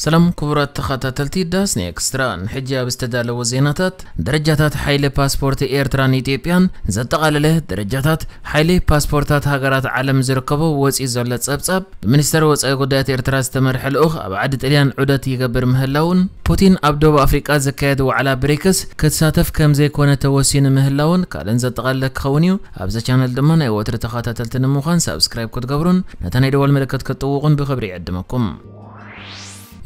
ሰላም ክቡራት ተኸታተልቲ ዳስኒ ኤክስትራ፣ ንሕጂ ኣብ ዝተዳለወ ዜናታት፣ ደረጃታት ሓይሊ ፓስፖርት ኤርትራን ኢትዮጵያን ዘጠቓለለ፣ ደረጃታት ሓይሊ ፓስፖርታት ሃገራት ዓለም ዝርከቦ ወፂኡ ዘሎ ጸብጻብ፣ ብሚኒስተር ወጻኢ ጉዳያት ኤርትራ ዝተመርሐ ልኡኽ ኣብ ዓዲ ጥልያን ዑደት ይገብር ምህላውን፣ ፑቲን ኣብ ደቡብ ኣፍሪቃ ዘካየድ ዋዕላ ብሪክስ ክትሳተፍ ከም ዘይኮነ ተወሲኑ ምህላውን ካልእን ዘጠቓለለ ክኸውን እዩ። ኣብዚ ቻነል ድማ ናይ ወትሪ ተኸታተልቲ ንምዃን ሳብስክራይብ ክትገብሩን ነታ ናይ ደወል ምልክት ክትጥውቑን ብኽብሪ ይዕድመኩም።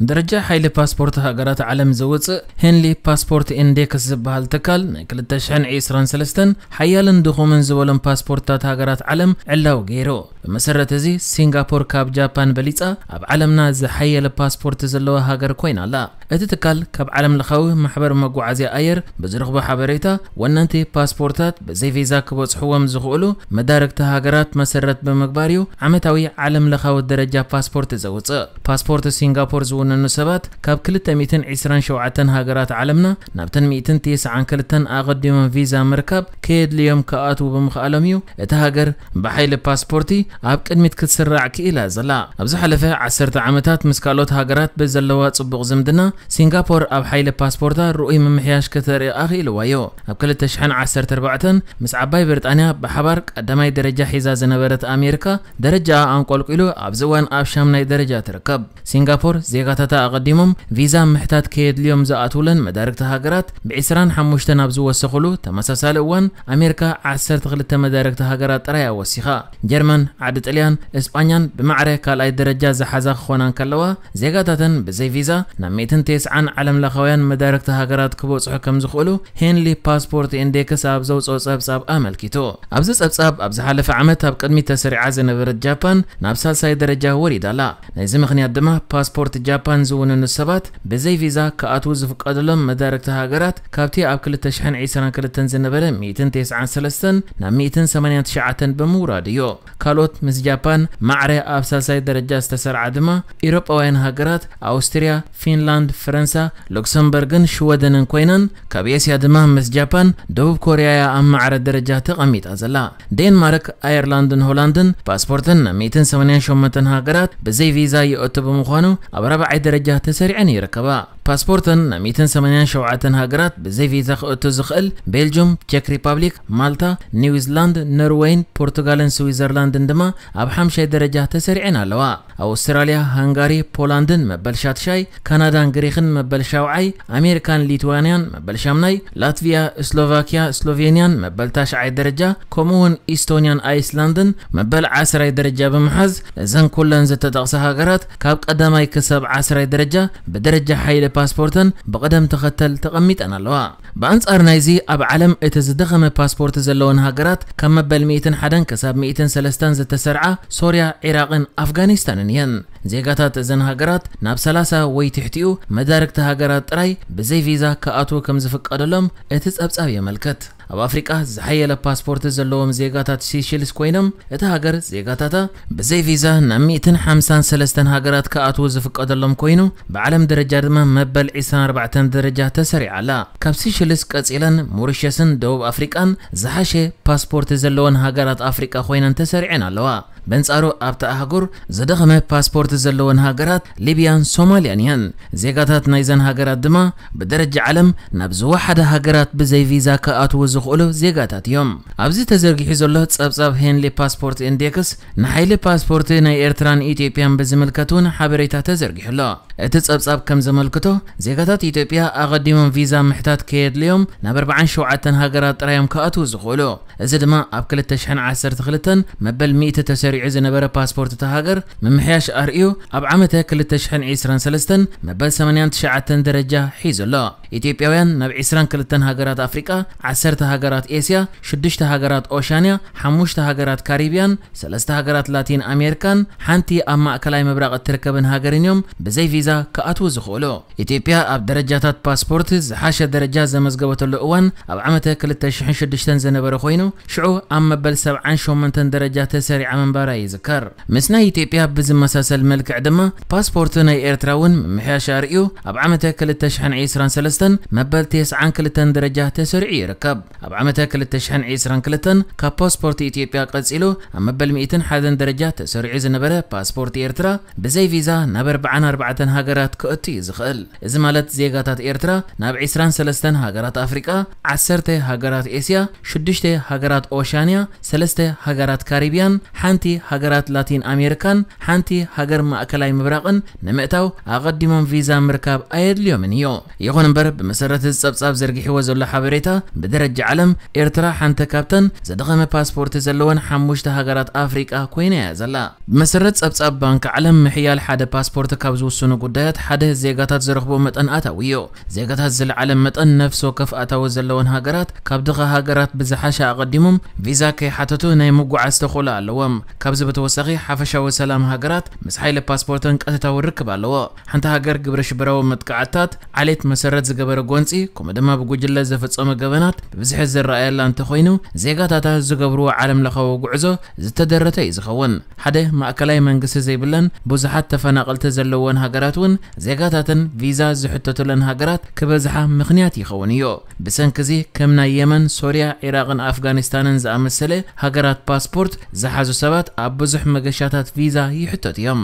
ደረጃ ሓይሊ ፓስፖርት ሃገራት ዓለም ዘውፅእ ሄንሊ ፓስፖርት ኢንዴክስ ዝበሃል ትካል፣ ናይ ክልተ ሽሕን ዕስራን ሰለስተን ሓያልን ድኹምን ዝበሎም ፓስፖርትታት ሃገራት ዓለም ዕላው ገይሩ። ብመሰረት እዚ፣ ሲንጋፖር ካብ ጃፓን በሊፃ ኣብ ዓለምና ዝሓየለ ፓስፖርት ዘለዋ ሃገር ኮይና ኣላ። እቲ ትካል ካብ ዓለም ለኻዊ ማሕበር መጓዓዝያ ኣየር ብዝረኽቦ ሓበሬታ፣ ወነንቲ ፓስፖርታት ብዘይ ቪዛ ክበጽሕዎም ዝኽእሉ መዳርግቲ ሃገራት መሰረት ብምግባር እዩ ዓመታዊ ዓለም ለኻዊ ደረጃ ፓስፖርት ዘውጽእ። ፓስፖርት ሲንጋፖር ዝውንኑ ሰባት ካብ ክልተ ሚእትን ዕስራን ሸውዓተን ሃገራት ዓለምና ናብተን ሚእትን ተስዓን ክልተን ኣቐዲሞም ቪዛ ምርካብ ከየድልዮም ክኣትዉ ብምኽኣሎም እዩ እታ ሃገር ብሓይሊ ፓስፖርቲ ኣብ ቅድሚት ክትስራዕ ክኢላ ዘላ። ኣብ ዝሓለፈ ዓሰርተ ዓመታት ምስ ካልኦት ሃገራት ብዘለዋ ጽቡቕ ዝምድና፣ ሲንጋፖር ኣብ ሓይሊ ፓስፖርታ ርኡይ ምምሕያሽ ከተርኢ ኣኽኢልዋ እዩ። ኣብ ክልተ ሽሕን ዓሰርተ ኣርባዕተን ምስ ዓባይ ብሪጣንያ ብሓባር ቀዳማይ ደረጃ ሒዛ ዝነበረት ኣሜሪካ፣ ደረጃኣ ኣንቆልቂሉ ኣብዚ እዋን ኣብ ሻምናይ ደረጃ ትርከብ። ሲንጋፖር ዜጋታታ ኣቐዲሞም ቪዛ ምሕታት ከየድልዮም ዝኣትውለን መዳርግቲ ሃገራት ብዕስራን ሓሙሽተን ኣብ ዝወሰኹሉ ተመሳሳሊ እዋን፣ ኣሜሪካ ዓሰርተ ክልተ መዳርግቲ ሃገራት ጥራይ ኣወሲኻ። ጀርመን፣ ዓዲ ጥልያን፣ እስጳኛን ብማዕረ ካልኣይ ደረጃ ዝሓዛ ክኾና እንከለዋ፣ ዜጋታተን ብዘይ ቪዛ ናብ ሚእትን ተስዓን ዓለም ለኻውያን መዳርግቲ ሃገራት ክበጽሑ ከም ዝኽእሉ ሄንሊ ፓስፖርት ኢንዴክስ ኣብ ዘውጽኦ ጸብጻብ ኣመልኪቱ። ኣብዚ ጸብጻብ፣ ኣብ ዝሓለፈ ዓመት ኣብ ቅድሚት ተሰሪዓ ዝነበረት ጃፓን ናብ ሳልሳይ ደረጃ ወሪዳ ኣላ። ናይዚ ምኽንያት ድማ፣ ፓስፖርት ጃፓን ዝውንኑ ሰባት ብዘይ ቪዛ ክኣትዉ ዝፍቀደሎም መዳርግቲ ሃገራት ካብቲ ኣብ ክልተ ሽሕን ዕስራን ክልተን ዝነበረ ሚእትን ተስዓን ሰለስተን ናብ ሚእትን ሰማንያን ትሽዓተን ብምውራድ እዩ። ካልኦት ምስ ጃፓን ማዕረ ኣብ ሳልሳይ ደረጃ ዝተሰርዓ ድማ፣ ኤውሮጳውያን ሃገራት ኣውስትርያ፣ ፊንላንድ፣ ፈረንሳ፣ ሉክሰምበርግን ሽወደንን ኮይነን፣ ካብ ኤስያ ድማ ምስ ጃፓን፣ ደቡብ ኮርያ እያ ኣብ ማዕረ ደረጃ ተቐሚጣ ዘላ። ዴንማርክ፣ ኣየርላንድን ሆላንድን ፓስፖርተን ናብ ሚእትን ሰማንያን ሸሞንተን ሃገራት ብዘይ ቪዛ ይእቱ ብምዃኑ፣ ኣብ ራብዓይ ደረጃ ተሰሪዐን ይርከባ። ፓስፖርተን ናብ ሚእትን ሰማንያን ሸውዓተን ሃገራት ብዘይ ቪዛ ክእቱ ዝኽእል ቤልጁም፣ ቸክ ሪፓብሊክ፣ ማልታ፣ ኒውዚላንድ፣ ኖርወይን ፖርቱጋልን ስዊዘርላንድን ድማ ኣብ ሓምሻይ ደረጃ ተሰሪዐን ኣለዋ። ኣውስትራልያ፣ ሃንጋሪ፣ ፖላንድን መበል ሻትሻይ፣ ካናዳን ግሪኽን መበል ሻውዓይ፣ ኣሜሪካን ሊትዋንያን መበል ሻምናይ፣ ላትቪያ፣ ስሎቫኪያ፣ ስሎቬንያን መበል ታሽዓይ ደረጃ፣ ከምኡውን ኢስቶንያን ኣይስላንድን መበል ዓስራይ ደረጃ ብምሓዝ፣ እዘን ኩለን ዝተጠቕሳ ሃገራት ካብ ቀዳማይ ክሳብ ዓስራይ ደረጃ ብደረጃ ሓይሊ ፓስፖርተን ብቕደም ተኸተል ተቐሚጠን ኣለዋ። ብኣንጻር ናይዚ፣ ኣብ ዓለም እቲ ዝደኸመ ፓስፖርት ዘለወን ሃገራት ካብ መበል ሚእትን ሓደን ክሳብ ሚእትን ሰለስተን ዝተሰርዓ ሶርያ፣ ዒራቕን ኣፍጋኒስታንን እየን። ዜጋታት እዘን ሃገራት ናብ ሰላሳ ወይ ትሕቲኡ መዳርግቲ ሃገራት ጥራይ ብዘይ ቪዛ ክኣትዉ ከም ዝፍቀደሎም እቲ ጸብጻብ የመልክት። ኣብ ኣፍሪቃ ዝሓየለ ፓስፖርት ዘለዎም ዜጋታት ሲሽልስ ኮይኖም፣ እታ ሃገር ዜጋታታ ብዘይ ቪዛ ናብ ሚእትን ሓምሳን ሰለስተን ሃገራት ክኣትዉ ዝፍቀደሎም ኮይኑ፣ ብዓለም ደረጃ ድማ መበል ዕስራን ኣርባዕተን ደረጃ ተሰሪዓ ኣላ። ካብ ሲሽልስ ቀጺለን ሞሪሸስን ደቡብ ኣፍሪቃን ዝሓሸ ፓስፖርት ዘለወን ሃገራት ኣፍሪቃ ኮይነን ተሰሪዐን ኣለዋ። በንጻሩ ኣብታ ኣህጉር ዝደኸመ ፓስፖርት ዘለወን ሃገራት ሊብያን ሶማልያን እየን። ዜጋታት ናይዘን ሃገራት ድማ ብደረጃ ዓለም ናብ ዝወሓደ ሃገራት ብዘይ ቪዛ ክኣትዉ ዝኽእሉ ዜጋታት እዮም። ኣብዚ ተዘርጊሑ ዘሎ ጸብጻብ ሄንሊ ፓስፖርት ኢንዴክስ ንሓይሊ ፓስፖርት ናይ ኤርትራን ኢትዮጵያን ብዝምልከት እውን ሓበሬታ ተዘርጊሑ ኣሎ። እቲ ጸብጻብ ከም ዘመልክቶ፣ ዜጋታት ኢትዮጵያ ኣቐዲሞም ቪዛ ምሕታት ከየድልዮም ናብ ኣርባዓን ሸውዓተን ሃገራት ጥራይ እዮም ክኣትዉ ዝኽእሉ። እዚ ድማ ኣብ ክልተ ሽሕን ዓሰርተ ክልተን መበል ሚእቲ ተሰሪዑ ዝነበረ ፓስፖርት እታ ሃገር ምምሕያሽ ኣርእዩ፣ ኣብ ዓመተ ክልተ ሽሕን ዕስራን ሰለስተን መበል ሰማንያን ትሽዓተን ደረጃ ሒዙ ኣሎ። ኢትዮጵያውያን ናብ ዕስራን ክልተን ሃገራት ኣፍሪቃ፣ ዓሰርተ ሃገራት ኤስያ፣ ሽዱሽተ ሃገራት ኦሻንያ፣ ሓሙሽተ ሃገራት ካሪብያን፣ ሰለስተ ሃገራት ላቲን ኣሜሪካን ሓንቲ ኣብ ማእከላይ ምብራቕ እትርከብን ሃገርን እዮም ብዘይ ቪዛ ክኣትዉ ዝኽእሉ። ኢትዮጵያ ኣብ ደረጃታት ፓስፖርት ዝሓሸ ደረጃ ዘመዝገበተሉ እዋን ኣብ ዓመተ ክልተ ሽሕን ሽዱሽተን ዝነበረ ኮይኑ፣ ሽዑ ኣብ መበል ሰብዓን ሸሞንተን ደረጃ ተሰሪዓ ምንባራ ይዝከር። ምስ ናይ ኢትዮጵያ ብዝመሳሰል መልክዕ ድማ፣ ፓስፖርት ናይ ኤርትራ እውን ምምሕያሽ ኣርእዩ፣ ኣብ ዓመተ ክልተ ሽሕን ዕስራን ሰለስተን መበል ተስዓን ክልተን ደረጃ ተሰሪዑ ይርከብ። ኣብ ዓመተ ክልተ ሽሕን ዕስራን ክልተን ካብ ፓስፖርት ኢትዮጵያ ቀጺሉ ኣብ መበል ሚእትን ሓደን ደረጃ ተሰሪዑ ዝነበረ ፓስፖርት ኤርትራ፣ ብዘይ ቪዛ ናብ ኣርባዓን ኣርባዕተን ሃገራት ክእቱ እዩ ዝኽእል። እዚ ማለት ዜጋታት ኤርትራ ናብ ዕስራን ሰለስተን ሃገራት ኣፍሪቃ፣ ዓሰርተ ሃገራት ኤስያ፣ ሽዱሽተ ሃገራት ኦሻንያ፣ ሰለስተ ሃገራት ካሪብያን፣ ሓንቲ ሃገራት ላቲን ኣሜሪካን ሓንቲ ሃገር ማእከላይ ምብራቕን ንምእታው ኣቐዲሞም ቪዛ ምርካብ ኣየድልዮምን እዩ። ይኹን እምበር፣ ብመሰረት እዚ ጸብጻብ ዘርጊሕዎ ዘሎ ሓበሬታ፣ ብደረጃ ዓለም ኤርትራ ሓንቲ ካብተን ዘደኸመ ፓስፖርት ዘለወን ሓሙሽተ ሃገራት ኣፍሪቃ ኮይና እያ ዘላ። ብመሰረት ጸብጻብ ባንክ ዓለም፣ ምሕያል ሓደ ፓስፖርት ካብ ዝውስኑ ጉዳያት ሓደ ዜጋታት ዝረኽቦ መጠን ኣታዊ እዩ። ዜጋታት ዝለዓለ መጠን ነፍሲ ወከፍ ኣታዊ ዘለወን ሃገራት ካብ ድኻ ሃገራት ብዝሓሸ ኣቐዲሞም ቪዛ ከይሓተቱ ናይ ምጉዓዝ ተኽእሎ ኣለዎም። ካብዚ ብተወሳኺ ሓፈሻዊ ሰላም ሃገራት ምስ ሓይሊ ፓስፖርትን ቀጥታዊ ርክብ ኣለዎ። ሓንቲ ሃገር ግብረ ሽበራዊ መጥቃዕትታት፣ ዓሌት መሰረት ዝገበረ ጎንጺ፣ ከምኡ ድማ ብጉጅለ ዘፈጸመ ገበናት ብብዝሒ ዝረኣየላ እንተኾይኑ፣ ዜጋታታ ዝገብርዎ ዓለም ለኻዊ ጉዕዞ ዝተደረተ እዩ ዝኸውን። ሓደ ማእከላይ መንግስቲ ዘይብለን ብዙሓት ተፈናቐልቲ ዘለወን ሃገራት እውን ዜጋታተን ቪዛ ዝሕተቱለን ሃገራት ክበዝሓ ምኽንያት ይኸውን እዩ። ብሰንኪ እዚ ከም ናይ የመን፣ ሶርያ፣ ዒራቕን ኣፍጋኒስታንን ዝኣመሰለ ሃገራት ፓስፖርት ዝሓዙ ሰባት ኣብ ብዙሕ መገሻታት ቪዛ ይሕተቱ እዮም።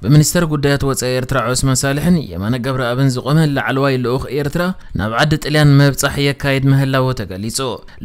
ብሚኒስተር ጉዳያት ወጻኢ ኤርትራ ዑስማን ሳልሕን የማነ ገብረኣብን ዝቖመ ላዕለዋይ ልኡኽ ኤርትራ ናብ ዓዲ ጥልያን ምብጻሕ የካይድ ምህላዉ ተገሊጹ።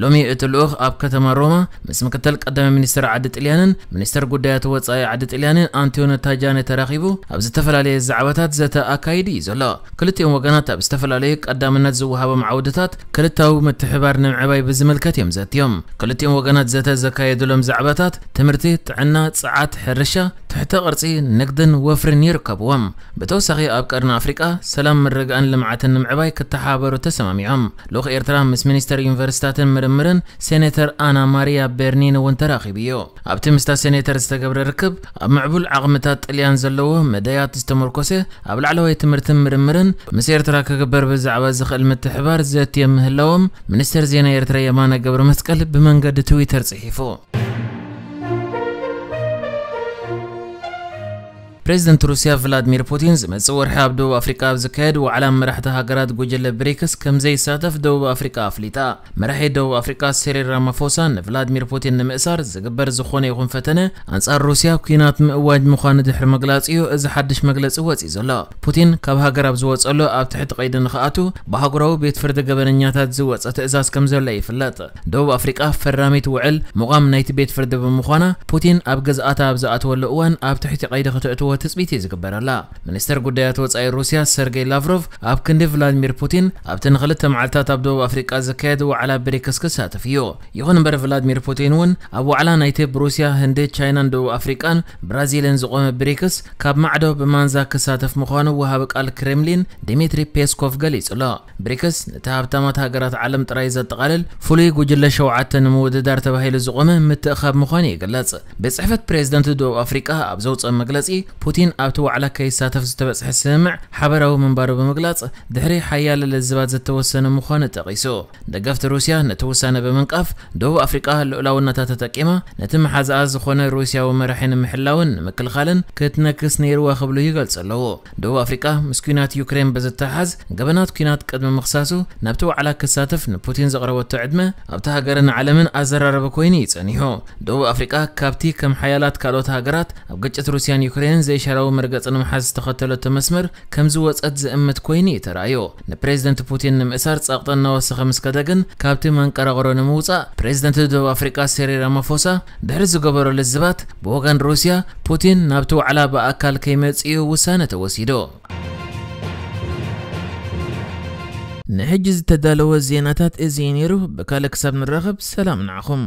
ሎሚ እቲ ልኡኽ ኣብ ከተማ ሮማ ምስ ምክትል ቀዳማይ ሚኒስተር ዓዲ ጥልያንን ሚኒስተር ጉዳያት ወጻኢ ዓዲ ጥልያንን ኣንቶኒዮ ታጃኒ ተራኺቡ ኣብ ዝተፈላለየ ዛዕባታት ዘተ ኣካይዱ እዩ ዘሎ። ክልቲኦም ወገናት ኣብ ዝተፈላለዩ ቀዳምነት ዝወሃቦም ዓውድታት ክልታዊ ምትሕባር ንምዕባይ ብዝምልከት እዮም ዘትዮም። ክልቲኦም ወገናት ዘተ ዘካየዱሎም ዛዕባታት ትምህርቲ፣ ጥዕና፣ ጸዓት፣ ሕርሻ፣ ትሕተ ቅርጺ፣ ንግድን ወፍርን ይርከብዎም። ብተወሳኺ ኣብ ቀርኒ ኣፍሪቃ ሰላም፣ ምርግጋእን ልምዓትን ንምዕባይ ክተሓባበሩ ተሰማሚዖም። ልኡኽ ኤርትራ ምስ ሚኒስተር ዩኒቨርሲታትን ምርምርን ሴኔተር ኣና ማሪያ ቤርኒን እውን ተራኺቡ እዩ። ኣብቲ ምስታ ሴኔተር ዝተገብረ ርክብ፣ ኣብ ምዕቡል ዓቕምታት ጥልያን ዘለዎ መዳያት ዝተመርኮሰ ኣብ ላዕለዋይ ትምህርትን ምርምርን ምስ ኤርትራ ክግበር ብዛዕባ ዝኽእል ምትሕባር ዘትዮም ምህላዎም ሚኒስተር ዜና ኤርትራ የማነ ገብረ መስቀል ብመንገዲ ትዊተር ጽሒፉ። ፕሬዚደንት ሩስያ ቭላድሚር ፑቲን ዝመጽእ ወርሒ ኣብ ደቡብ ኣፍሪቃ ኣብ ዝካየድ ዋዕላ መራሕቲ ሃገራት ጉጅለ ብሪክስ ከም ዘይሳተፍ ደቡብ ኣፍሪቃ ኣፍሊጣ። መራሒ ደቡብ ኣፍሪቃ ሲሪል ራማፎሳ ንቭላድሚር ፑቲን ንምእሳር ዝግበር ዝኾነ ይኹን ፈተነ ኣንጻር ሩስያ ኲናት ምእዋጅ ምዃኑ ድሕሪ ምግላጽ እዩ እዚ ሓድሽ መግለጺ ወጺኡ ዘሎ። ፑቲን ካብ ሃገር ኣብ ዝወጸሉ ኣብ ትሕቲ ቀይዲ ንኽኣቱ ብኣህጉራዊ ቤት ፍርዲ ገበነኛታት ዝወጸ ትእዛዝ ከም ዘሎ ይፍለጥ። ደቡብ ኣፍሪቃ ፈራሚት ውዕል ምቋም ናይቲ ቤት ፍርዲ ብምዃና፣ ፑቲን ኣብ ግዝኣታ ኣብ ዝኣተወሉ እዋን ኣብ ትሕቲ ቀይዲ ክትእትዎ ትጽቢት እዩ ዝግበረላ። ሚኒስተር ጉዳያት ወጻኢ ሩስያ ሰርጌይ ላቭሮቭ ኣብ ክንዲ ቭላድሚር ፑቲን ኣብቲ ንኽልተ መዓልታት ኣብ ደቡብ ኣፍሪቃ ዝካየድ ዋዕላ ብሪክስ ክሳተፍ እዩ። ይኹን እምበር ቭላድሚር ፑቲን እውን ኣብ ዋዕላ ናይቲ ብሩስያ፣ ህንዲ፣ ቻይናን ደቡብ ኣፍሪቃን ብራዚልን ዝቖመ ብሪክስ ካብ ማዕዶ ብማንዛ ክሳተፍ ምዃኑ ወሃቢ ቃል ክሬምሊን ዲሚትሪ ፔስኮቭ ገሊጹ ኣሎ። ብሪክስ ነቲ ሃብታማት ሃገራት ዓለም ጥራይ ዘጠቓልል ፍሉይ ጉጅለ ሸውዓተ ንምውድዳር ተባሂሉ ዝቖመ ምትእኻብ ምዃኑ ይግለጽ። ቤት ጽሕፈት ፕሬዚደንት ደቡብ ኣፍሪቃ ኣብ ዘውጽኦ መግለጺ፣ ፑቲን ኣብቲ ዋዕላ ከይሳተፍ ዝተበጽሐ ስምምዕ ሓበራዊ ምንባሩ ብምግላጽ፣ ድሕሪ ሓያለ ለዝባት ዝተወሰነ ምዃኑ ጠቒሱ። ደገፍቲ ሩስያ ነቲ ውሳነ ብምንቃፍ፣ ደቡብ ኣፍሪቃ ልኡላውነታ ተጠቂማ ነቲ መሓዛኣ ዝኾነ ሩስያዊ መራሒ ንምሕላውን ንምክልኻልን ክትነክስ ነይርዋ ክብሉ ይገልጹ ኣለዉ። ደቡብ ኣፍሪቃ ምስ ኲናት ዩክሬን ብዝተሓዝ ገበናት ኲናት ቅድሚ ምኽሳሱ ናብቲ ዋዕላ ክሳተፍ ንፑቲን ዘቕረበቶ ዕድመ ኣብቲ ሃገርን ዓለምን ኣዘራረቢ ኮይኑ እዩ ጸኒሑ። ደቡብ ኣፍሪቃ ካብቲ ከም ሓያላት ካልኦት ሃገራት ኣብ ግጭት ሩስያን ዩክሬንን ዘይሻራዊ መርገጺ ንምሓዝ ዝተኸተለቶ መስመር ከም ዝወጸት ዝእምት ኮይኑ እዩ ተራእዩ። ንፕሬዚደንት ፑቲን ንምእሳር ጸቕጢ እናወሰኸ ምስ ከደ ግን ካብቲ መንቀራቕሮ ንምውጻእ ፕሬዚደንት ደቡብ ኣፍሪቃ ሲሪል ራማፎሳ ድሕሪ ዝገበሮ ልዝባት ብወገን ሩስያ ፑቲን ናብቲ ዋዕላ ብኣካል ከይመጽእ እዩ ውሳነ ተወሲዱ። ንሕጂ ዝተዳለወ ዜናታት እዚ እዩ ነይሩ። ብካልእ ክሳብ ንራኸብ ሰላም ንዓኹም።